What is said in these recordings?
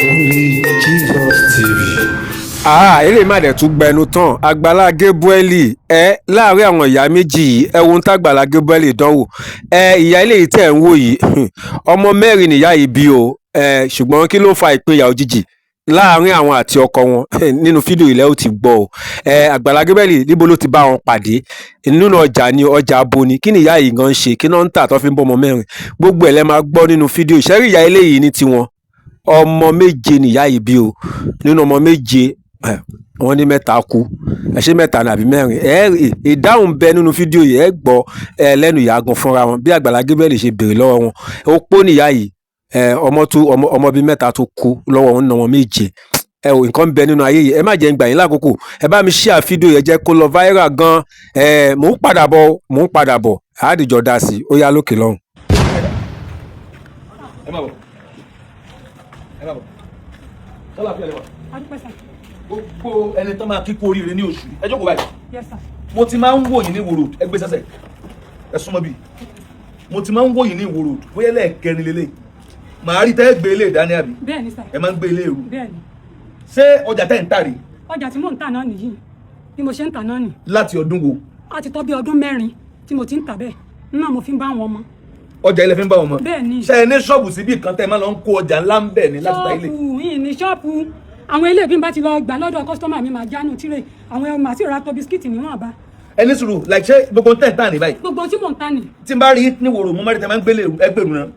Only Jesus TV. Ah, eléyìí má dẹ̀ tún gbẹnu tán. Àgbàlá Gabriel ẹ láàrin àwọn ìyá méjì yìí, ẹ wo ohun tágbàlá Gabriel dánwò. Ẹ ìyá eléyìí tẹ̀ ń wò yìí, ọmọ mẹ́rin nìyá yìí bí o. Ẹ ṣùgbọ́n kí ló fa ìpínyà òjijì láàrin àwọn àti ọkọ wọn? Nínú fídíò ilẹ̀ ó ti gbọ́ o. Ẹ Àgbàlá Gabriel, níbo ló ti bá wọn pàdé? Nínú ọjà ni? Ọjà abo ni? Kí ni ìyá yìí gan ń ṣe? Kí náà ń tà tó fi ń bọ́ ọmọ mẹ́rin? Gbogbo ẹ̀ lẹ́ máa gbọ́ nínú fídíò. Ìṣẹ́rí ìyá eléyìí ní tiwọn, ọmọ méje nìyá yìí bí o. Nínú ọmọ méje, wọ́n ní mẹ́ta kú. Ẹ ṣé, mẹ́ta ní àbí mẹ́rin? Ẹ ìdáhùn bẹ nínú fídíò yìí. Ẹ gbọ́ ẹ lẹ́nu ìyá gan fúnra wọn bí Àgbàlá Gabriel ṣe béèrè lọ́wọ́ wọn. Opó nìyá yìí. Ẹ ọmọ tó ọmọ bíi mẹ́ta tó kú lọ́wọ́ wọn nínú ọmọ méje. Ẹ ò nǹkan bẹ nínú ayé yìí. Ẹ má jẹ́ ń gbà yín lákòókò. Ẹ bá mi share fídíò yẹn, jẹ́ kó lọ viral gan. Ẹ mò ń padà bọ̀, mò ń padà bọ̀, àádìjọ dá sí i. Ó yá, lókè lọ́hùn. Ẹ má bọ̀, ẹ má bọ̀. Sọlá fi ẹ lè wà. Adúpẹ́ sà. Gbogbo ẹni tó máa kíkó oríire ní oṣù yìí, ẹ jókòó báyìí. Yes sir. Mo ti máa ń wò yín ní Ìwó Road. Ẹ gbé sẹ́sẹ̀, ẹ súnmọ́ bí. Mo ti máa ń wò yín ní Ìwó Road, bóyá lẹ́ẹ̀kẹrin lélẹ̀ màá rí tẹ́ gbé ilé ìdání, àbí? Bẹ́ẹ̀ ni sà. Ẹ máa ń gbé ilé ìrù? Bẹ́ẹ̀ ni. Ṣé ọjà tẹ́ ń tà rèé? Ọjà tí mò ń tà náà nìyí. Bí mo ṣe ń tà náà nì. Láti ọdún wo? A ti tó bí ọdún 4 tí mo ti ń tà bẹ́ẹ̀ náà. Mo fi ń bá àwọn ọmọ. Ọjà ilẹ̀ fi ń bá wọn mọ? Bẹ́ẹ̀ ni. Ṣé ẹ ní ṣọ́ọ̀bù síbí kan tẹ́ ẹ máa lọ ń kó ọjà ńlá ń bẹ̀ ní láti ta ilé? Ṣọ́ọ̀bù yìí ní ṣọ́ọ̀bù. Àwọn ilé bí n bá ti lọ gbà lọ́dọ̀ customer mi, máa jánu tírè àwọn ẹ̀rọ, màá sì ra tó bisikíìtì níwọ̀nba. Ẹ ní sùúrù, like, ṣé gbogbo tẹ́ ń tà ní báyìí? Gbogbo tí mò ń tà nì. Tí n bá rí ní wòrò, mo máa rí tẹ́ máa ń gbélé ìrù. Ẹgbẹ̀rún náà,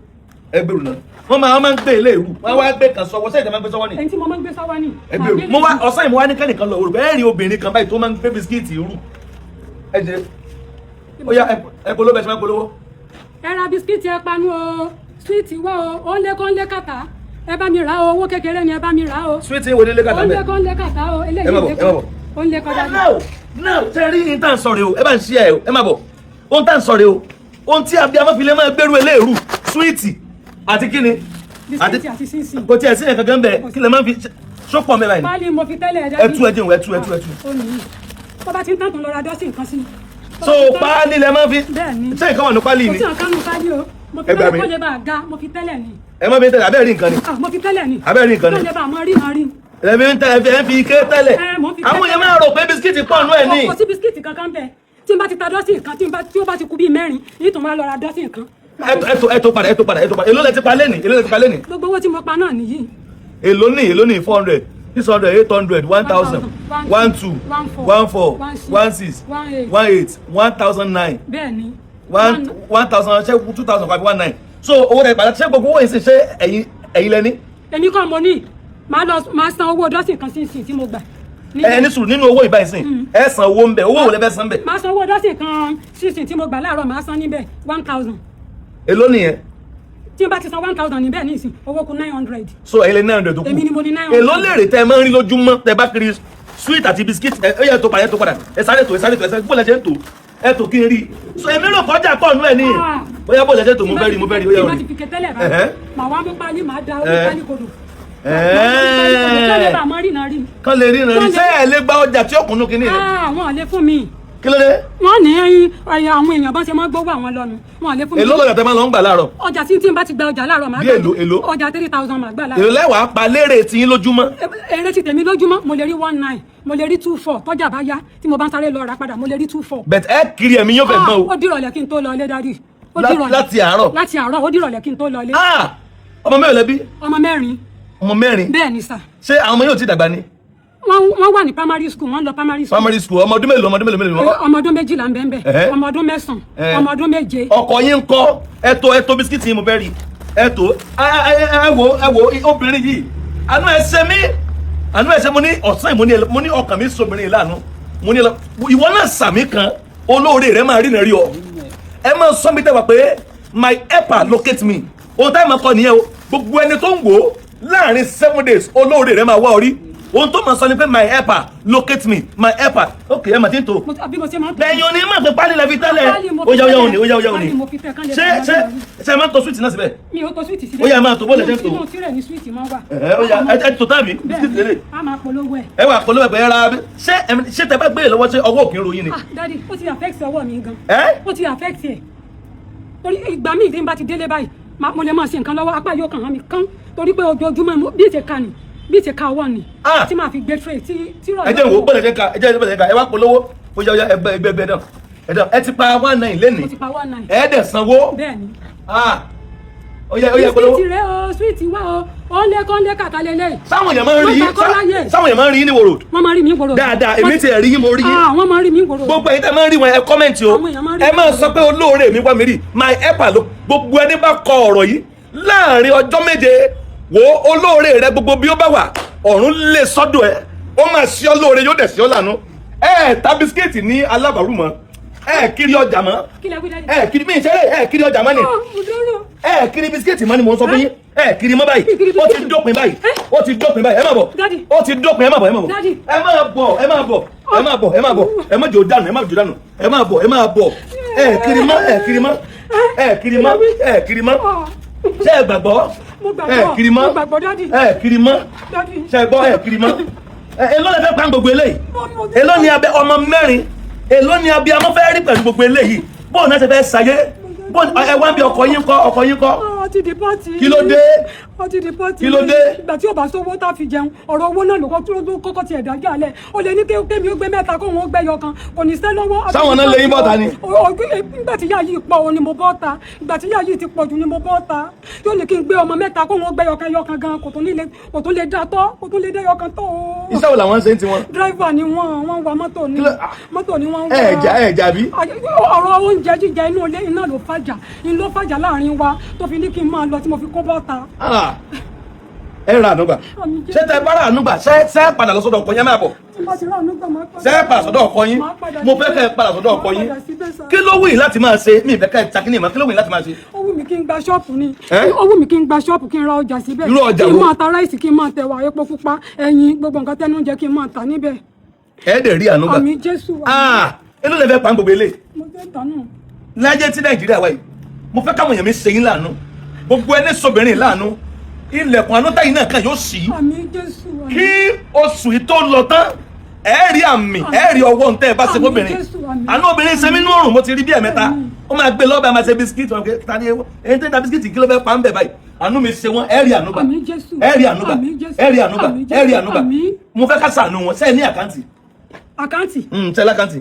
ẹgbẹ̀rún náà, wọ́n máa ń gbé ilé ìrù, wọ́n wá gbé kan sọ́wọ́. Sẹ́yìn tẹ́ máa ń gbé sọ́wọ́ ni? Ẹni tí mo máa ń gbé sọ́wọ́ nì. Ẹgbẹ̀rún mo wá ọ̀sán yìí, mo wá ní kẹ́nìkan lọ wòrò bẹ́ẹ̀ rí obìnrin kan báyìí tó máa ń gbé bisikíìtì rù. Ẹ jẹ́ ó yá, ẹ polówó bẹ́ẹ̀ ṣe máa ń polówó. Ẹ ra bisikíìtì, ẹ panu o. Sweet wá o, ó ń lé kó ń lé kàtà. Ẹ bá mi rà o, owó kékeré ni, ẹ bá mi rà o. Sweet wo ní lé kàtà Ó ń lé bẹ́ẹ̀? kó ń lé kàtà o, eléyìí. Ẹ má bọ̀, Lé ẹ má bọ̀. Ó ń lé kọjá. Now now, ṣe rí ní tá à ń sọ rè o. Ẹ bá ń ṣí ẹ o. Ẹ má bọ̀. Ohun tá à ń sọ rè o, ohun tí abiyamọ fi lè máa gbèrú eléèrú, sweet àti kíni? Bisikíìtì àti sínsìn. Kò tiẹ̀ sí nǹkan kan bẹ́ẹ̀. Kí lè máa fi ṣọ́pọ̀ mẹ́ta yìí? Pálí mo fi tẹ́lẹ̀ ẹ̀dá. Ẹ tú, ẹ jẹun, ẹ tú, ẹ tú, ẹ tú. Ó nìyí, tó bá ti ń tàn, tó lọ ra dọ́sìn kan sí. So páálí lẹ máa fi? Bẹ́ẹ̀ ni. Ṣé nǹkan wà ní páálí Kò ni? sí nǹkan nù páálí o. Mo fi Ẹ gbà tẹ́lẹ̀ mí. kó lè bá a ga, mo fi tẹ́lẹ̀ ni. Ẹ má fi tẹ́lẹ̀, abẹ́rẹ́ rí nǹkan ni. Ah, mo fi tẹ́lẹ̀ ni. Abẹ́rẹ́ rí nǹkan ni. Kó lè bá a mọ rí mọ rí. Ẹ fi ń tẹ, ẹ fi ike tẹ́lẹ̀. Ẹ, mo fi Àwọn tẹ́lẹ̀. èèyàn máa rò pé bisikíìtì pọ̀ nú ẹ̀ ní. Kò sí bisikíìtì kankan bẹ́ẹ̀. Tí n bá ti ta dọ́sìn kan, tí ó bá ti kú bíi mẹ́rin yìí, tó máa lọ ra dọ́sìn kan. Ẹ tó, ẹ tó padà, ẹ tó padà, ẹ tó padà. Èló lẹ ti pa lẹ́nì? Èló lẹ ti pa lẹ́nì? Gbogbo owó tí mo pa náà nìyí. Èló ní? Èló ní? 400, 600, 800, 1,000, one two, one four, one six, one eight, 1,009. Bẹ́ẹ̀ ni. One 1,000, ṣé 2,000 kàbí 1,9? So owó rẹ̀ padà. Ṣé gbogbo owó yìí sì ṣé ẹ̀yin lẹ́ní? Èmi kọ́ mo ní, màá lọ máa san owó dọ́sìn kan sínsìn tí mo gbà. Ẹ ní sùúrù, nínú owó ìbáyìí sìn, ẹ san owó ń bẹ. Owó wo lẹ fẹ́ san bẹ? Màá san owó dọ́sìn kan sínsìn tí mo gbà láàárọ̀, màá san níbẹ̀, 1,000. Èló nìyẹn? Tí n bá ti san 1,000 níbẹ̀ nísìn, owó kù 900. So ẹ̀yin lẹ 900 tó kù? Èmi ni mo ní 900. Èló lèrè tẹ ẹ máa ń rí lójúmọ́ tẹ bá kiri sweet àti biscuit? Ẹ ẹ yẹ tó padà, ẹ tó padà, ẹ sáré tó, ẹ sáré tó, ẹ sáré. Bó lẹ ṣe ń tò? Ẹ tó kí n rí. So èmi rò kọjá pọ̀ nú ẹ ní. Ah. Bóyá bó lẹ ṣe tó, mo fẹ́ rí, mo fẹ́ rí. Ó yẹ Tí n bá orí. ti fi kẹtẹ́lẹ̀ báyìí, màá wá mú pálí, màá da orí pálí kodò. Kán lè bá mọ́ rí náà rí. Kán lè rí ìrìn. Ṣé ẹ lè gba ọjà tí ọkùnrin kìíní rẹ? Ah, wọn ò lè fún mi. Kí ló dé? Wọ́n ní ẹyin àwọn èèyàn bá ṣe máa gbówó àwọn lọ́nu, wọn ò lè fún mi. Èló lọ́jà tẹ máa lọ ń gbà láàárọ̀? Ọjà tí n bá ti gba ọjà láàárọ̀, màá Bí gbà. èló, èló? Ọjà 3,000 màá gbà Èló láàárọ̀. lẹ́wàá pa lérè tí yín lójúmọ́? Èrè ti tèmi lójúmọ́, mo lè rí 1,9, mo lè rí 2,4. Tọ́jà bá yá, tí mo bá ń sáré lọ rà padà, mo lè rí 2,4. Bẹ̀t ẹ kiri, ẹ̀mí yóò fẹ́ gbọ́n o. Ó dìrọ̀lẹ́ kí n tó lọ ilé, daddy. Ó dìrọ̀lẹ́. Láti àárọ̀? Láti àárọ̀, ó dìrọ̀lẹ́ kí n tó lọ ilé. Ah! Ọmọ mẹ́rin lẹ́bí? Ọmọ mẹ́rin. Ọmọ mẹ́rin? Bẹ́ẹ̀ ni sà. Ṣé àwọn ọmọ yóò ti dàgbà ni? Wọ́n wà ní primary school, wọ́n lọ primary school. Primary school. Ọmọ ọdún mélòó, ọmọ ọdún mélòó mélòó? Ọmọ ọdún 12 ń bẹ́ẹ̀ bẹ́ẹ̀, ọmọ ọdún 9, ọmọ ọdún 7. Ọkọ yín ń kọ́? Ẹ̀tọ́, ẹ̀tọ́ bisikíìtì yín, mo fẹ́ rí ẹ̀tọ́. Ẹ wo, ẹ wo obìnrin yìí, àánú ẹ ṣe mí, àánú ẹ ṣe. Mo ní ọ̀sán yìí, mo ní ọkàn mi sóbìnrin yìí láàánú. Mo ní ìwọ náà sàmì kan, olóore rẹ máa rí nà rí ọ. Ẹ máa sọ mi tẹ́wà pé "My helper, locate me." Ohun táyà máa kọ nìyẹn o. Gbogbo ẹni tó ń wò ó láàrin 7 days, olóore rẹ máa wá orí. Ohun tó máa sọ ni pé "My helper, locate me, my helper." Ok, ẹ mà ti ń tò. Bí mo ṣe máa ń tò. Lẹ́yìn oní máa fi pálí lẹ́fi tẹ́lẹ̀. Pálí mo fi Ó yá, ó yá. tẹ́lẹ̀. Òní, ó yá, ó yá, òní. Pálí mo fi tẹ́ kán lè Ṣé bá ṣé wọn. Ṣé ẹ máa ń tò sweet náà síbẹ̀? Mi ò to sweet sílẹ̀. Ó yá, máa tò, bó lẹ ṣe ń tò? Inú tirẹ̀ ní sweet máa wà. Ẹ ó yá, ẹ tò tàbí Bẹ́ẹ̀ bisikíìtì ni, lélẹ̀. a máa polówó ẹ̀. Ẹ wà polówó ẹ pé ẹ ra. Ṣé ṣé tẹ bá gbé e lọ́wọ́, ṣé ọwọ́ òkè ń ròyìn ni? Ah daddy, ó ti affect ọwọ́ mi gan. Ẹ Ó ti affect ẹ̀, torí ìgbà míì tí n bá ti délé báyìí Mo lè máa ṣe nǹkan lọ́wọ́, apá yóò kàn án mi kán, torí pé ojoojúmọ́ bí ìṣe ka ni, bí ìṣe ka ọwọ́ ni Ah! tí màá fi gbé tray tí rọ̀. Ẹ jẹ́ ìwò bọ́ọ̀lù, ẹ jẹ́ ká, ẹ jẹ́ ká ẹ wá polówó. Ó yá, ó yá, ẹgbẹ́ ẹgbẹ́ ẹgbẹ́ náà, ẹ dán, ẹ ti pa 19 lẹ́nìí. Mo ti pa 19. Ẹ dẹ̀ sanwó. Bẹ́ẹ̀ ni. Ah, ó yá, ó yá, polówó. Bisikíìtì rẹ o, sweet wá o, ó lé kó lé kàtà lélẹ̀. Sáwọn èèyàn máa ń rí yín? Wọ́n gbà kọ́ láyè. Sáwọn èèyàn máa ń rí yín ní Ìwó Road? Wọ́n máa rí mi gbòòrò. Dáadáa, èmi ti ẹ̀ rí yín, mo rí yín. Ah, wọ́n máa rí mi gbòòrò. Gbogbo ẹ̀yin tẹ́ máa ń rí wọn, ẹ comment o. Àwọn èèyàn máa ń rí Ẹ máa mi. sọ pé olóore mi wá mi rí, my helper ló. Gbogbo ẹni bá kọ ọ̀rọ̀ yìí láàrin ọjọ́ 7, wo olóore rẹ gbogbo bí ó bá wà, ọ̀run lè sọ́dọ̀ ẹ, ó máa ṣe ọ́ lóore, yóò dẹ̀ ṣe ọ́ lànà. Ẹ ta bisikíìtì ní alábàárù mọ́, ẹ kiri ọjà mọ́. Kí lẹ wí, daddy? Ẹ kiri, mi ìṣeré, ẹ kiri ọjà mọ́ ni. Ọ̀, mo dúró. Ẹ kiri bisikíìtì mọ́ ni mo ń sọ fún yín. Ẹ kiri mọ́ báyìí. Kiri. Ó ti dópin báyìí. Ó ti dópin báyìí. Ẹ má bọ̀. Daddy. Ó ti dópin. Ẹ má bọ̀, ẹ má bọ̀. Daddy. Ẹ má bọ̀, ẹ má bọ̀, ẹ má bọ̀, ẹ má bọ̀, ẹ má jò dànù, ẹ má jò dànù, ẹ má bọ̀, ẹ má bọ̀. Ẹ kiri mọ́, ẹ kiri mọ́, ẹ kiri mọ́, ẹ kiri mọ́. Ọ̀, Ṣé ẹ gbàgbọ́? Mo gbàgbọ́. Ẹ kiri mọ́. Mo gbàgbọ́, daddy. Ẹ kiri mọ́. Daddy. Ṣé ẹ gbọ́? Ẹ kiri mọ́. Ẹ èló lẹ fẹ́ pa gbogbo eléyìí? Èló ni abẹ ọmọ mẹ́rin, èló ni abiyamọ fẹ́ rí pẹ̀lú gbogbo eléyìí? Bóun náà ṣe fẹ́ ṣayé? Bóun ẹ wá ń bí? Ọkọ yín kọ́? Ọkọ yín kọ́? Ó ti di pọ́ọ̀tì. Kí ló dé? Ó ti di pọ́ọ̀tì. Kí ló dé? Ìgbà tí ò bá sówó tá a fi jẹun, ọ̀rọ̀ owó náà ló kọ́ tó kọ́kọ́ tiẹ̀ dájà lẹ̀. Ó lè ní kémi ó gbé mẹ́ta, kóun ó gbé yọkan, kò ní sẹ́ lọ́wọ́. Sáwọn náà lé yín bọ́ta ni? Nígbà tí yá yìí pọ̀, òun ni mo bọ́ ta. Ìgbà tí yá yìí ti pọ̀ jù ni mo bọ́ ta. Yóò ní kí n gbé ọmọ mẹ́ta, kóun ó gbé yọkan yọkan gan, kò tún ní lè, kò tún lè dá tọ́, kò tún lè dá yọkan tọ́ o. Iṣẹ́ wo làwọn ń ṣe ń tiwọn? Driver ni wọ́n, wọ́n wa mọ́tò ni. Mọ́tò ni wọ́n ń wá. Ẹ jà, ẹ jà bí? Ọ̀rọ̀ oúnjẹ jíjẹ inú ilé iná ló fàjà, ló fàjà láàrin wa tó fi ní kí n máa lọ, tí mo fi kó bọ́ta. Ah, ẹ ra ànúgbà. Àmì Jésù. Ṣé tẹ bá ra ànúgbà, ṣé padà lọ sọ́dọ̀ ọkọ yẹn? Máa bọ̀. Tí n bá ti rà ànúgbà, máa padà. Ṣé padà sọ́dọ̀ ọkọ yín? Máa padà Mo fẹ́ síbẹ̀. kẹ́ ẹ padà sọ́dọ̀ ọkọ Máa yín. padà síbẹ̀ sá. Kí ló wù yín láti máa ṣe? Mi ìfẹ́ kẹ́ ẹ takínní ìmọ̀. Kí ló wù yín láti máa ṣe? Ó wù mí kí n gba ṣọ́ọ̀pù ni. Ẹ́? Ó wù mí kí n gba ṣọ́ọ̀pù, kí n ra ọjà síbẹ̀. Irú ọjà Kí n wo? máa ta rice, kí n máa tẹ̀wà, epo pupa, ẹyin, gbogbo nǹkan tẹ́nu jẹ, kí n máa tà níbẹ̀. Ẹ dẹ̀ rí ànúgbà. Àmì Jésù. Ah, èló lẹ fẹ́ pa gbogbo eléyìí? Mo fẹ́ tà náà. Láyé tí Nàìjíríà wáyé, mo fẹ́ káwọn èèyàn mi ṣe yín láàánú. Gbogbo ẹni sọbìnrin láàánú, ilẹ̀kùn àánú táyì náà kàn yóò ṣí. Àmì Jésù. Àmì. Kí oṣù yìí tó lọ tán, ẹ rí àmì, ẹ rí ọwọ́ ntẹ́ ẹ bá ṣe Àmín. fóbìnrin. Jésù, àmín. Àánú obìnrin ṣe mí nú òrùn. Mo ti rí bí ẹ̀mẹ́ta, ó máa gbé lọ́bẹ̀, máa ṣe bisikíìtì wọn. Ta ni ẹni tó ń ta bisikíìtì? Kí ló fẹ́ pa ń bẹ̀ báyìí? Àánú mi ṣe wọn. Ẹ rí àánú gbà. Àmín Jésù. Ẹ rí àánú gbà. Àmín Jésù. Ẹ rí àánú gbà. Àmín Ẹ rí Jésù. àánú gbà. Àmín. Mo fẹ́ ká ṣàánú wọn. Ṣé ẹ ní account? Account? Ṣé ẹ l'account?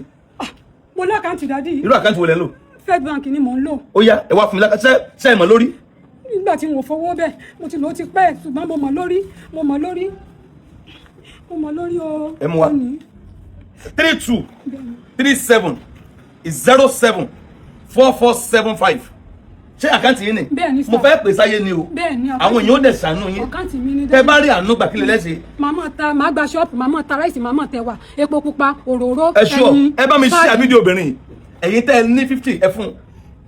Mo l'account, daddy. Irú account wo lẹ ń lò? First Bank ni mò ń lò. Ó yá, ẹ wá fún mi l'account. Ṣé ẹ mọ̀ lórí? Nígbà tí mo fowó bẹ́ẹ̀, mo ti lò ó ti pẹ́, ṣùgbọ́n mo mọ̀ lórí, mo mọ̀ lórí, mo mọ̀ lórí o. Ẹ mú wa. Ó ní. 3237074475. Ṣé account yìí ni? Bẹ́ẹ̀ ni, sir. Mo fẹ́ pè sáyé ni o. Bẹ́ẹ̀ ni, Àwọn èèyàn ó dẹ̀ ṣàánú yín. Account mi ni. Tẹ bá rí àánú gbà, kí lè lẹ́sẹ̀? Màá máa ta, màá gba ṣọ́ọ̀pù, màá máa ta rice, màá máa tẹ̀wà, epo pupa, òróró, Ẹ ṣọ́. ẹyin, Ẹ bá mi ṣe sáàdì. fídíò obìnrin yìí. Ẹ̀yin tẹ́ ẹ ní 50, ẹ fún.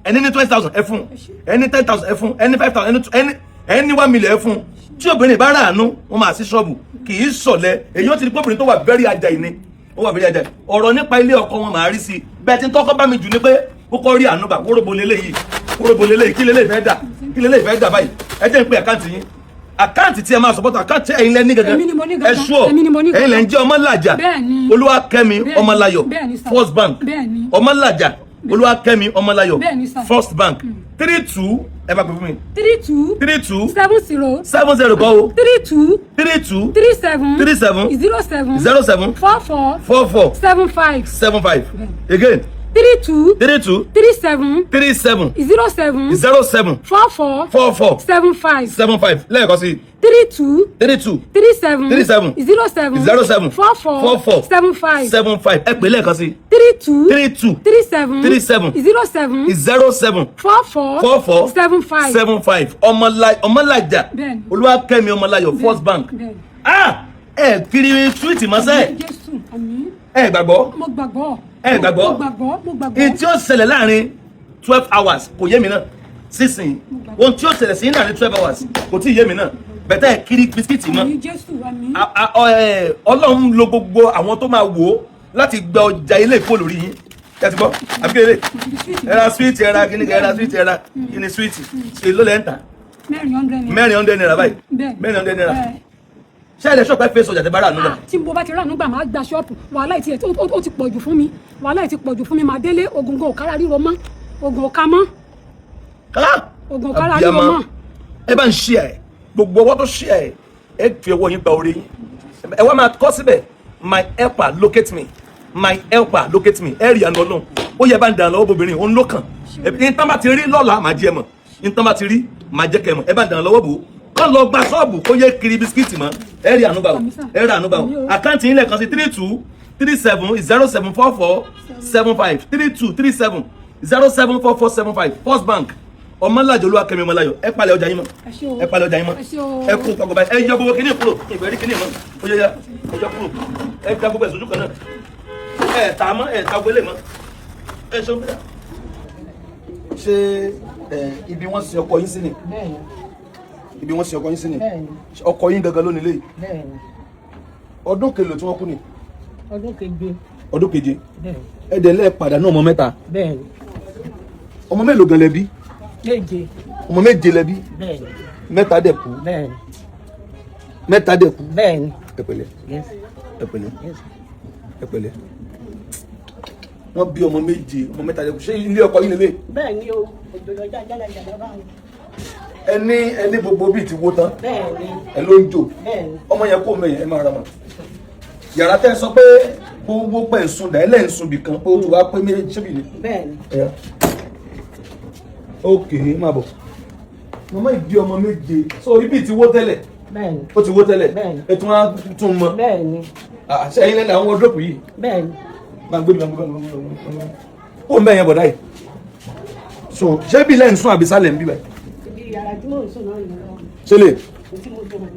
Ẹni ní 20,000, ẹ fún. Ẹni 10,000, ẹ fún. Ẹni 5,000, ẹni 1 million, ẹ fún. Tí obìnrin bá rà àánú, wọ́n máa sí ṣọ́ọ̀bù. Kì í sọ̀lẹ̀. Èyí ó ti di pé obìnrin tó wà very agile ni, ó wà very agile. Ọ̀rọ̀ nípa ilé ọkọ wọn máa rí sí i. Bẹ́ẹ̀ tí ń tọ́kọ́ bá mi jù ni pé ó kọ́ rí àánú gbà. Wóróbo leléyìí, wóróbo leléyìí. Kí leléyìí fẹ́ dà? Kí leléyìí fẹ́ dà báyìí? Ẹ jẹ́ n pé account yín, account tí ẹ máa support, account ẹ̀yin lẹ́ ní gangan. Èmi ni mo ní Ẹ gangan. ṣúọ̀. Èmi ni mo ní Ẹ̀yin lẹ́ ń jẹ́ Ọmọlàjà Bẹ́ẹ̀ ni. Olúwakẹ́mi Bẹ́ẹ̀ ni. Ọmọláyọ̀. Bẹ́ẹ̀ ni, sir. First Bank. Bẹ́ẹ̀ ni. Ọmọlàjà Olúwakẹ́mi Ọmọláyọ̀. Bẹ́ẹ̀ ni, sir. First Bank. 32, ẹ bá pè fún mi. 32. 32. 70. 70 kọ́ o. 32. 32. 37. 37. 07. 07. 44. 44. 75. 75. Again. 32. 32. 37. 37. 07. 07. 44. 44. 75. 75. Lẹ́ẹ̀kan sí i. 32. 32. 37. 37. 07. 07. 44. 44. 75. 75. Ẹ pè lẹ́ẹ̀kan sí i. 32. 32. 37. 37. 07. 07. 44. 44. 75. 75. Ọmọlàjà Bẹ́ẹ̀ni. Olúwakẹ́mi Ọmọláyọ̀, First Bank. Bẹ́ẹ̀ni. Ah, ẹ kiri sweet mọ́sẹ́. Jésù, àmín. Ẹ gbàgbọ́? Mo gbàgbọ́. Ẹ gbàgbọ́? Mo gbàgbọ́, mo gbàgbọ́. Èyí tí ó ṣẹlẹ̀ láàrin 12 hours kò yé mi náà sísìn. Ohun tí ó ṣẹlẹ̀ sí láàrin 12 hours kò tí ì yé mi náà. Bẹ̀tẹ̀ ẹ kiri bisikíìtì mọ́. Àmín Jésù, àmín. Ọlọ́run lo gbogbo àwọn tó máa wò ó láti gba ọjà ilé ìkó lórí yín. Ẹ ti gbọ́ àbí kí lè ẹ ra sweet, ẹ ra kíní, ẹ ra sweet, ẹ ra kíní sweet. Èló lẹ́ ń tà? Mẹ́rin hundred naira. Mẹ́rin hundred naira báyìí? Bẹ́ẹ̀. Mẹ́rin hundred naira. Bẹ́ẹ̀. Ṣé ẹ lè ṣọ́pẹ́ fẹ́ sọjà tẹ bá rà nù lọ? Ah, tí mo bá ti ránú gbà, máa gba ṣọ́ọ̀pù. Wàhálà ìtì ẹ̀ ó ti pọ̀ jù fún mi, wàhálà ìtì pọ̀ jù fún mi. Màá délé, ogun gan ò kára ríro mọ́, ogun ò ká mọ́. Ah! Oògùn kára ló Abiyamọ. mọ̀. Ẹ bá ń ṣí ẹ, gbogbo ọwọ́ tó ṣí ẹ, ẹ fi ọwọ́ yín gba orí yín. Ẹ wá máa kọ síbẹ̀, "My helper locate me, my helper locate me." Ẹ rí àná Ọlọ́run. Ó yẹ bá ń dàn lọ́wọ́ bobìnrin òun ló kàn. Ní tán bá ti rí lọ́la, màá jẹ́ mọ̀. Ní tán bá ti rí, màá jẹ́ kẹ́ mọ̀. Ẹ bá ń dàn lọ́wọ́ bò ó, kọ́ lọ gba ṣọ́ọ̀bù, kó yẹ kiri bisikíìtì mọ́. Ẹ rí àánú gbà o, ẹ rí àánú gbà o. Account yín lẹ́ẹ̀kan sí: 3237074475, 3237074475, First Bank, Ọmọlájọ Olúwakẹ́mi Ọmọláyọ̀. Ẹ palẹ̀ ọjà yín mọ́. Ẹ ṣé o. Ẹ palẹ̀ ọjà yín mọ́. Ẹ ṣé o. Ẹ kó papọ̀ báyìí. Ẹ yọ gbogbo kíní kúrò, ìgbẹ́rí kíní mọ́. Ó yẹ ya, ẹ yọ kúrò. Ẹ da gbogbo ẹ̀ sójú kan náà. Ẹ tà mọ́, ẹ ta gbélé mọ́. Ẹ ṣe ń. Ṣé ibi wọ́n sin ọkọ yín sí ni? Bẹ́ẹ̀ni. Ibi wọ́n sin ọkọ yín sí ni? Bẹ́ẹ̀ni. Ọkọ yín gangan ló nílé yìí? Bẹ́ẹ̀ni. Ọdún kelo tí wọ́n kú ni? Ọdún keje. Ọdún keje. Bẹ́ẹ̀ni. Ẹ dẹ̀ lẹ́ẹ̀ pàdánù ọmọ mẹ́ta? Bẹ́ẹ̀ni. Ọmọ mélòó gan lẹ bí? Méje. Ọmọ méje lẹ bí? Bẹ́ẹ̀ni. Mẹ́ta dẹ̀ kú? Bẹ́ẹ̀ni. Mẹ́ta dẹ̀ kú? Bẹ́ẹ̀ni. Ẹ pẹ̀lẹ́. Yes. Ẹ pẹ̀lẹ́. Yes. Ẹ pẹ̀lẹ́. Wọ́n bí ọmọ méje, ọmọ mẹ́ta dẹ̀ kú. Ṣé ilé ọkọ yín lélẹ̀? Bẹ́ẹ̀ni o, òjòjò jájá jàdá báwọn. Ẹni ẹni gbogbo bíi ti wó tán? Bẹ́ẹ̀ni. Ẹ ló ń jò? Bẹ́ẹ̀ni. Ọmọ yẹn kó mẹyìn, ẹ máa ra mọ yàrá tẹ́ ẹ sọ pé gbogbo pẹ̀ ń sun dà, ẹ lẹ́ ń sun bìkan pé ó ti wá pé méjì ṣébi ni. Bẹ́ẹ̀ni. Ẹ̀yà, ok, máa bọ̀. Màmá ìbí ọmọ méje, so ibi ti wó tẹ́lẹ̀? Bẹ́ẹ̀ni. Ó ti wó tẹ́lẹ̀? Bẹ́ẹ̀ni. Ẹ tún wá tún mọ? Bẹ́ẹ̀ni. Ṣé ẹ̀yin lẹ́nu àwọn wardrobe yìí? Bẹ́ẹ̀ni. Máa gbé mi, máa gbé mi, máa gbé mi, máa gbé mi. Ó ń bẹ̀ yẹn bọ̀dá yìí, so ṣé bí lẹ́yìn sún àbí sálẹ̀ ń bí báyìí? Ibi yàrá tí mò ń sùn náà nìyẹn. Ṣé lè Tí mo sùn náà.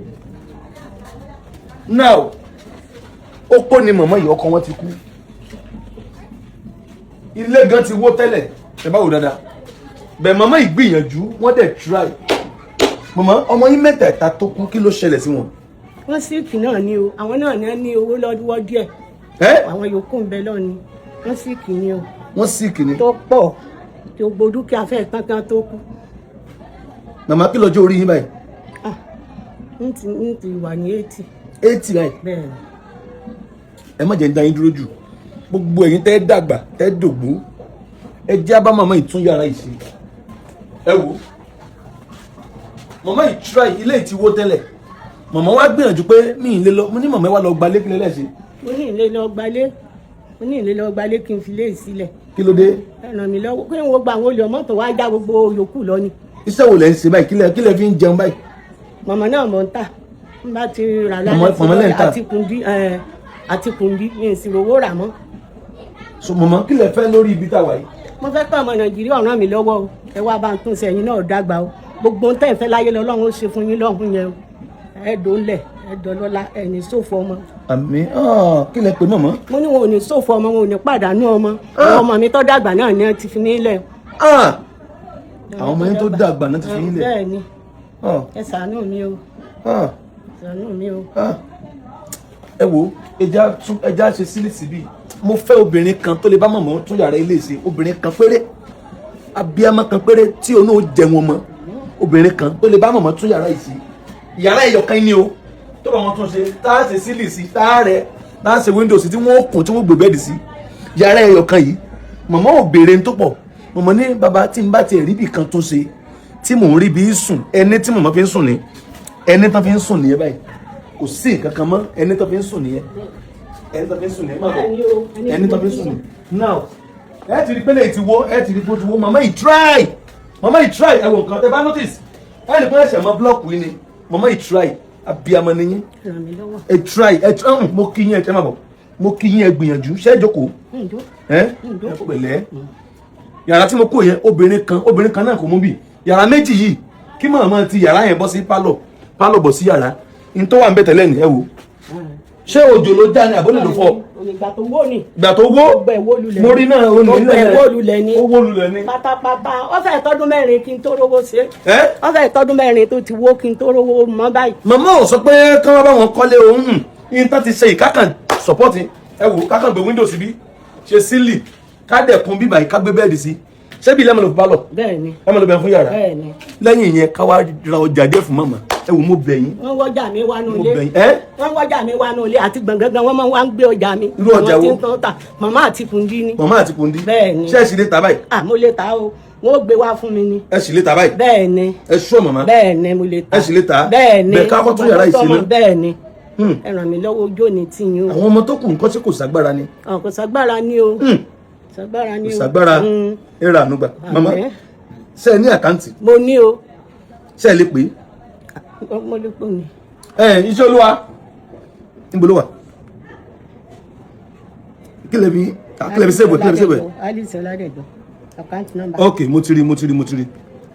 Now, opó ni màmá yìí, ọkọ wọn ti kú, ilé gan ti wó tẹ́lẹ̀. Ẹ bá wò dáadáa bẹ́ẹ̀, màmá yìí gbìyànjú, wọ́n dẹ̀ try. Màmá, ọmọ yín mẹ́tẹ̀ẹ̀ta tó kú, kí ló ṣẹlẹ̀ sí wọn? Wọ́n sick náà ni o, àwọn náà ní owó lọ́wọ́ díẹ̀. Ẹ́. Àwọn yòókù ń bẹ lọ́ni. Wọ́n sick ni o. Wọ́n sick ni? Tó pọ̀, tí gbogbo dúkìá fẹ́ tán kan tó kú. Màmá, kí lọ́jọ́ orí yín báyìí? Ah, n ti wà ní 80. 80 báyìí? Bẹ́ẹ̀ni. Ẹ má jẹ́ ń dá yín dúró jù. Gbogbo ẹ̀yin tẹ́ dàgbà, tẹ́ dògbó, ẹ jẹ́ abá màmá yìí tún yàrá yìí ṣe. Ẹ wò, màmá yìí try. Ilé yìí ti wó tẹ́lẹ̀, màmá wa gbìyànjú pé mi ì lè lọ. Mo ní màmá wa lọ gba lẹ́kìlẹ́ lẹ́sìn. Mo ní ìlé lọ gbalé, mo ní ìlé lọ gbalé kí n fi lé sílẹ̀. Kí ló dé? Ẹ ràn mí lọ́wọ́ kí n wo gba àwọn olè ọmọ tó wá já gbogbo yòókù lọ ni. Iṣẹ́ wo lẹ̀ ń ṣe báyìí? Kí lẹ fi ń jẹun báyìí? Màmá náà mọ̀ ń tà, n bá ti rà Màmá lẹ́ ń tà? Àti kùndí, àti kùndí mi ì sì rówó rà mọ́. So màmá, kí lẹ fẹ́ lórí ibi tá a wà yìí? Mo fẹ́ pé ọmọ Nàìjíríà ràn mí lọ́wọ́ o. Ẹ wá bá ń tún ṣe. Ẹ̀yin náà dàgbà o, gbogbo ohun tẹ́ ẹ̀ fẹ́ láyé lọ́lọ́run ó ṣe fún yín lọ́hùn yẹn o. Ẹ dòólẹ̀, ẹ dọ̀lọ́lá, ẹ ní ṣòfò ọmọ. Àmín. Kí lẹ pè màmá? Mo ní wọn ò ní ṣòfò ọmọ, wọn ò ní pàdánù ọmọ. Àwọn ọmọ mi tó dàgbà náà ni wọ́n ti fi mí lẹ̀. Àwọn ọmọ yẹn tó dàgbà náà ti fi yín lẹ̀? Bẹ́ẹ̀ ni. Ẹ ṣàánú mi o, ṣàánú mi o. Ẹ wo, ẹja tún ẹja ṣe sílẹ̀ síbí. Mo fẹ́ obìnrin kan tó lè bá màmá tún yàrá ilé ṣe, obìnrin kan péré, abiyamọ kan péré tí òun náà jẹun ọmọ, obìnrin kan tó lè bá màmá tún yàrá yìí ṣe, yàrá ẹyọkan ni o, tó bá wọn tún ṣe, tá a ṣe sílì sí, tá a rẹ, tá a ṣe window sí, tí wọ́n kùn, tí wọ́n gbé bed sí, yàrá ẹyọkan yìí. Màmá ò béèrè ní tó pọ̀. Màmá ní, "Bàbá, tí n bá tiẹ̀ rí ibì kan tún ṣe, tí mò ń rí bí sùn." Ẹni tí màmá fi ń sùn ní, ẹni tán fi ń sùn nìyẹn báyìí. Kò sí nǹkan kan mọ́. Ẹni tán fi ń sùn nìyẹn, ẹni tán fi ń sùn nìyẹn. Má bọ̀. Ẹni tán fi ń sùn nìyẹn. Now, ẹ ti rí pélé ti wó, ẹ ti rí pé ó ti wó. Màmá yìí try, màmá yìí try. Ẹ wo nǹkan tẹ bá notice, ẹ lè pín ẹsẹ̀ mọ́ block yìí ni. Màmá yìí try. Abiyamọ ni yín. Ràn mí lọ́wọ́. Ẹ try, ẹ try. Mo kí yín, ẹ tẹ́ má bọ̀. Mo kí yín, ẹ gbìyànjú. Ṣé ẹ jókòó? Ǹjọ́. Ẹ ẹ pẹ̀lẹ́. Yàrá tí mo kó yẹn, obìnrin kan, obìnrin kan náà kò mú bì. Yàrá méjì yìí, kí màmá ti yàrá yẹn bọ́ sí pálọ̀, pálọ̀ bọ̀ sí yàrá n tó wà ń bẹ tẹ́lẹ̀ ní. Ẹ wò, ṣé òjò ló já ni àbólè ló fọ́? Ìgbà tó wó ni. Ìgbà tó wó. Gbogbo ẹ̀ wó lulẹ̀. Mo rí náà, ó ní. Gbogbo ẹ̀ wó lulẹ̀ ni. Ó wó lulẹ̀ ni. Pátápátá. Ó fẹ́ tọ́dún 4 kí n tó rówó ṣe. Ẹ. Ó fẹ́ tọ́dún 4 tó ti wó kí n tó rówó mọ́ báyìí. Màmá ò sọ pé kí wọ́n bá wọn kọ́lé o. Yín tán ti ṣe ìkákàn support. Ẹ wò, kákàn gbé window síbí, ṣe sílì, ká dẹ̀kun bíbà yìí, ká gbé bed sí. Ṣé bí lẹ́mọ̀ ló fi pálọ̀? Bẹ́ẹ̀ ni. Ẹ mọ̀ ló bẹ̀ fún yàrá? Bẹ́ẹ̀ ni. Lẹ́yìn ìyẹn, ká wá ra ọjà díẹ̀ fún màmá. Ẹ wò, mo bẹ̀ yín. Wọ́n wọ́jà mi wá nù Mo ilé. bẹ̀ yín ẹ. Wọ́n wọ́jà mi wá nù ilé àti gbọ̀ngàn, wọ́n máa wá ń gbé ọjà mi. Irú ọjà Àwọn tí wo? ń tán tà, màmá àti kùndí ni. Màmá àti kùndí? Bẹ́ẹ̀ ni. Ṣẹ́ẹ̀sì lè ta báyìí? À, mo lè ta o. Wọ́n ó gbé wá fún mi ni. Ẹ sì lè ta báyìí? Bẹ́ẹ̀ ni. Ẹ ṣọ́ màmá? Bẹ́ẹ̀ ni, mo lè ta. Ẹ sì lè tà? Bẹ́ẹ̀ ni. Bẹ́ẹ̀ ká kọ́ tún yàrá yìí ṣe náà. Bẹ́ẹ̀ ni, ẹ ràn mí lọ́wọ́, ojú òní tì yín o. Àwọn ọmọ tó kù nǹkan tí kò ságbára ni? Ọ̀, kò ságbára ni o, ságbára ni Kò o. ságbára. Ẹ ra àánú gbà, màmá. Àmín. Ṣé ẹ ní account? Mo ní o. Ṣé ẹ lè pè Mo lè pò ní. é? Ẹ iṣẹ́ olúwa, níbo ló wà? Kí lè fi save, kí lè fi save? Alice Ọládẹ̀jọ, account number. Ok, mo ti rí, mo ti rí, mo ti rí.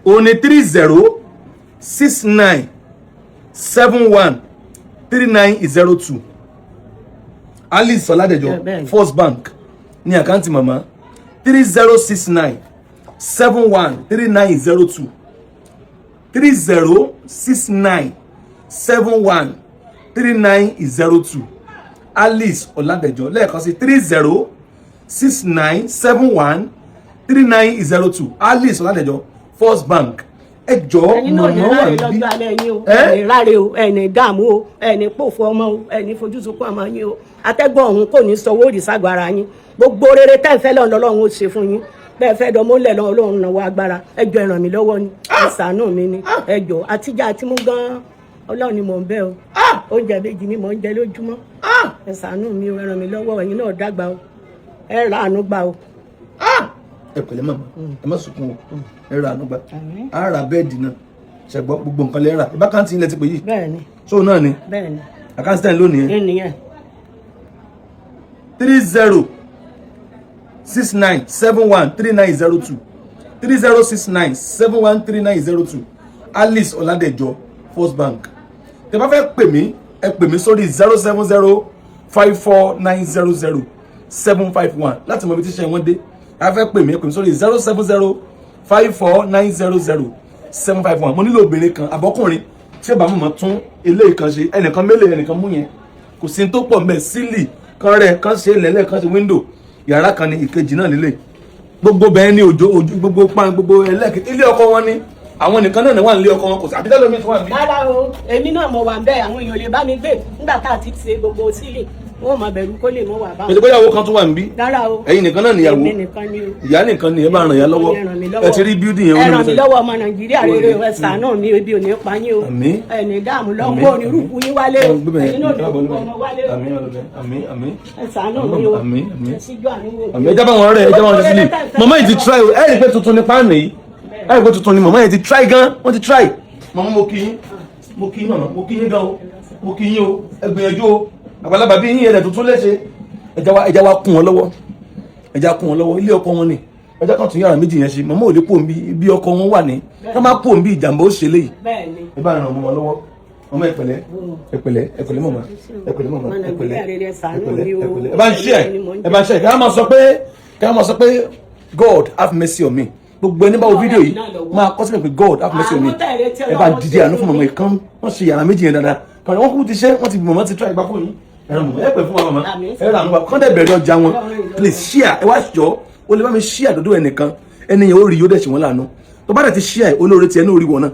O ní 3069713902, Alice Ọládẹjọ. Yeah, bẹ́ẹ̀ni. First Bank ní account màmá, 3069713902, 3069713902, Alice Ọládẹjọ. Lẹ́ẹ̀kan sí, 3069713902, Alice Ọládẹjọ, First Bank. Ẹ jọ̀ọ́, Ẹ̀yin náà ní màmá wà ráre níbí. lọ́jọ́ alẹ́ yín o. Ẹ́? Ẹni ráre o, ẹni dààmú o, ẹni pòfo ọmọ o, ẹni fojú sunkún ọmọ yín o. Atẹ́gùn ọ̀hún kò ní sọ owó òrìṣàgbọ̀ ara yín. Gbogbo rere tẹ́ ń fẹ́ lọ́nà Ọlọ́run ó ṣe fún yín. Bẹ́ẹ̀ fẹ́ dán mọ́lẹ̀ lọ́wọ́ Ọlọ́run náwó agbára. Ẹ jọ̀ọ́, ẹ ràn mí lọ́wọ́ ni, ẹ ṣàánú mi ni, ẹ jọ̀ọ́. Àtijọ́ àti mú gan-an Ọlọ́run ni mò ń bẹ̀ o. Oúnjẹ méjì ni mò ń jẹ lójúmọ́. Ẹ ṣàánú mi o, ẹ ràn mí lọ́wọ́. Ẹ̀yin náà dàgbà o, ẹ rà àánú gbà o. Ẹ pẹ̀lẹ́ màmá, ẹ má sunkún o. Ẹ ra àánú gbà. Á ra bed náà ṣẹgbọ́, gbogbo nǹkan lẹ́ rà. Ìbá account ilẹ̀ ti pè yìí. Bẹ́ẹ̀ ni. So náà ni? Bẹ́ẹ̀ ni. Account ten lónìí ẹ. Kí nìyẹn? 3069713902, 3069713902, Alice Ọládẹjọ, First Bank. Tẹ́ bá fẹ́ pè mí, ẹ pè mí sórí 07054900751 láti mọ ibi tí iṣẹ́ wọn dé. Ẹ fẹ́ pè mí, ẹ pè mí sórí 07054900751. Mo nílò obìnrin kan àbọ́kùnrin tí ó bá mọ̀ tún eléyìí kan ṣe. Ẹnìkan mélòó, ẹnìkan mú yẹn, kò sí tó pọ̀ mbẹ́. Sílì kan rẹ̀ kan ṣe lẹ́lẹ̀ kan ṣe window yàrá kan ní ìkejì náà lílé. Gbogbo bẹ́ẹ̀ ní òjò òjò gbogbo pan gbogbo ẹlẹ́kì. Ilé ọkọ wọn ni àwọn nìkan náà wà nílé ọkọ wọn, kò sí àbí tẹ́lẹ̀ mi tún wà níbí. Rárá o, èmi náà mo wà ń bẹ́ẹ̀. Àwọn èèyàn lè bá mi gbé nígbà tá a ti ṣe gbogbo sílì, wọn ò máa bẹ̀rù kó lè mọ́ wà bá. Pèsè bóyá owó kan tún wà níbí? Rárá o. Ẹ̀yin nìkan náà níyàwó? Èmi nìkan ni o. Ìyá nìkan ni. Ẹ bá ràn yá lọ́wọ́. Ẹ ràn mí lọ́wọ́. Ẹ ti rí building yẹn? Ẹ ràn mí lọ́wọ́, ọmọ Nàìjíríà rere, ẹ ṣàánú mi. Ebi ò ní pa yín o. Àmín. Ẹ ní dààmú lọ́wọ́, onírúkú yín wálé o. Ẹ̀yin náà ní kú ọmọ wálé o. Àmín, àmín, àmín. Ẹ ṣàánú mi o. Àmín, àmín. Ẹ síjú àánú wò. Àmín. Ẹ jábọ̀ wọn rẹ̀, ẹ jábọ̀ wọn sílẹ̀. Màmá yìí ti try o. Ẹ rí i pé tuntun ni páànù yìí. Ẹ rí i pé tuntun ni. Màmá yìí ti try gan, wọ́n ti try. Màmá, mo kí yín, mo kí yín. Màmá, mo kí yín gan o, mo kí yín o. Ẹ gbìyànjú o. Àgbàlagbà bí yín ẹ̀rẹ̀ tuntun léṣe. Ẹ já wa kún wọn lọ́wọ́, ẹ já kún wọn lọ́wọ́. Ilé ọkọ wọn ni. Ẹ já kan tún yàrá méjì yẹn ṣe. Màmá ò lè kó òǹbí ibi ọkọ wọn wà ní ká má kó òǹbí, ìjàmbá ó ṣe léyìí. Bẹ́ẹ̀ ni. Ẹ bá ràn ọmọ wọn lọ́wọ́. Ọmọ, ẹ pẹ̀lẹ́, ẹ pẹ̀lẹ́, ẹ pẹ̀lẹ́ màmá, ẹ pẹ̀lẹ́ màmá, ẹ pẹ̀lẹ́, ẹ pẹ̀lẹ́, ẹ pẹ̀lẹ́. Ẹ bá ń ṣe ẹ, ẹ bá ń ṣe ẹ. Ká máa sọ pé God have mercy on me. Gbogbo ẹni bá wo fídíò yìí, máa kọ sílẹ̀ pé God have mercy on me. Ẹ bá ń dìde àánú fún màmá yìí kán wọ́n ṣe yàrá méjì yẹn dáadáa kàn. Wọ́n kú ti ṣe, wọ́n ti mọ̀mọ́ ti try ìgbà fún yín. Ẹ̀rọ mọ̀mọ́, ẹ pẹ̀ fún wa màmá. Ẹ rà àwọn kán dẹ̀ bẹ̀rẹ̀ ọjà wọn. Please share. Ẹ wá jọ, ó lè bá mi share dọ́dọ̀ ẹnìkan, ẹni yẹn ó rí, yóò dẹ̀ ṣe wọ́n láàánú. Tó bá dẹ̀ ti share, olóore tiẹ̀ ní orí wọn náà,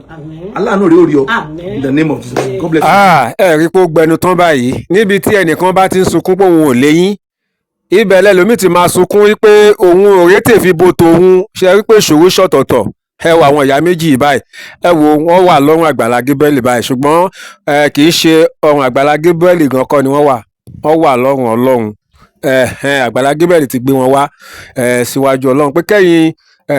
aláàánú rẹ̀ ó rí ọ. Àmín. In the name of Jesus, God bless you. Ah, ẹ rí i pé ó gbẹnu tán báyìí. Níbi tí ẹnìkan bá ti ń sunkún pé òun ò léyín, ibẹ̀ lẹ́lòmíì ti máa sunkún wípé òun ò rétè fi bo tòun ṣe rí pé ìṣòro ṣọ̀tọ̀tọ̀. Ẹ wo àwọn ìyá méjì yìí báyìí, ẹ wo wọ́n wà lọ́rùn Àgbàlá Gabriel báyìí, ṣùgbọ́n ẹ kì í ṣe ọrùn Àgbàlá Gabriel gan kọ́ ni wọ́n wà, wọ́n wà lọ́rùn Ọlọ́run. Ẹ̀hẹ́n, Àgbàlá Gabriel ti gbé wọn wá síwájú Ọlọ́run pé kẹ́yìn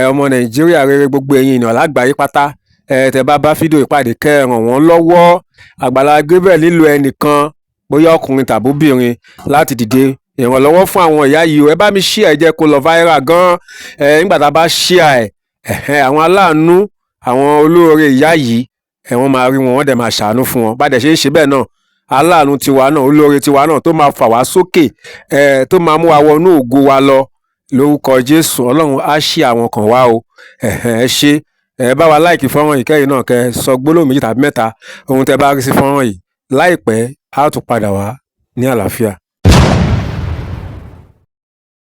ọmọ Nàìjíríà rere, gbogbo ẹ̀yin ènìyàn lágbàáyé pátá, tẹ́ bá bá fídíò ìpàdé, kẹ́ ẹ ràn wọ́n lọ́wọ́. Àgbàlá Gabriel nílò ẹnìkan, bóyá ọkùnrin tàbí obìnrin, láti dìde ìrànlọ́wọ́ fún àwọn ìyá yìí o. Ẹ bá mi share ẹ, jẹ́ kó lọ viral gan. Ẹ nígbà tá a bá share ẹ, ẹ̀hẹ́n, àwọn aláàánú, àwọn olóore ìyá yìí ẹ, wọ́n máa rí wọn, wọ́n dẹ̀ máa ṣàánú fún wọn. Bá dẹ̀ ṣe ń ṣe bẹ́ẹ̀ náà, aláàánú tiwa náà, olóore tiwa náà tó máa fà wá sókè ẹ, tó máa mú wa wọnú ògo wa lọ lórúkọ Jésù, Ọlọ́run á ṣí àwọn kan wá o. Ẹ̀hẹ́n, ẹ ṣé. Ẹ bá wa like fọ́nrán yìí, kẹ́yìn náà kẹ́ sọ gbólóhùn méjì tàbí mẹ́ta ohun tẹ́ bá rí sí fọ́nrán yìí. Láìpẹ́, á tún padà wá ní àlàáfíà.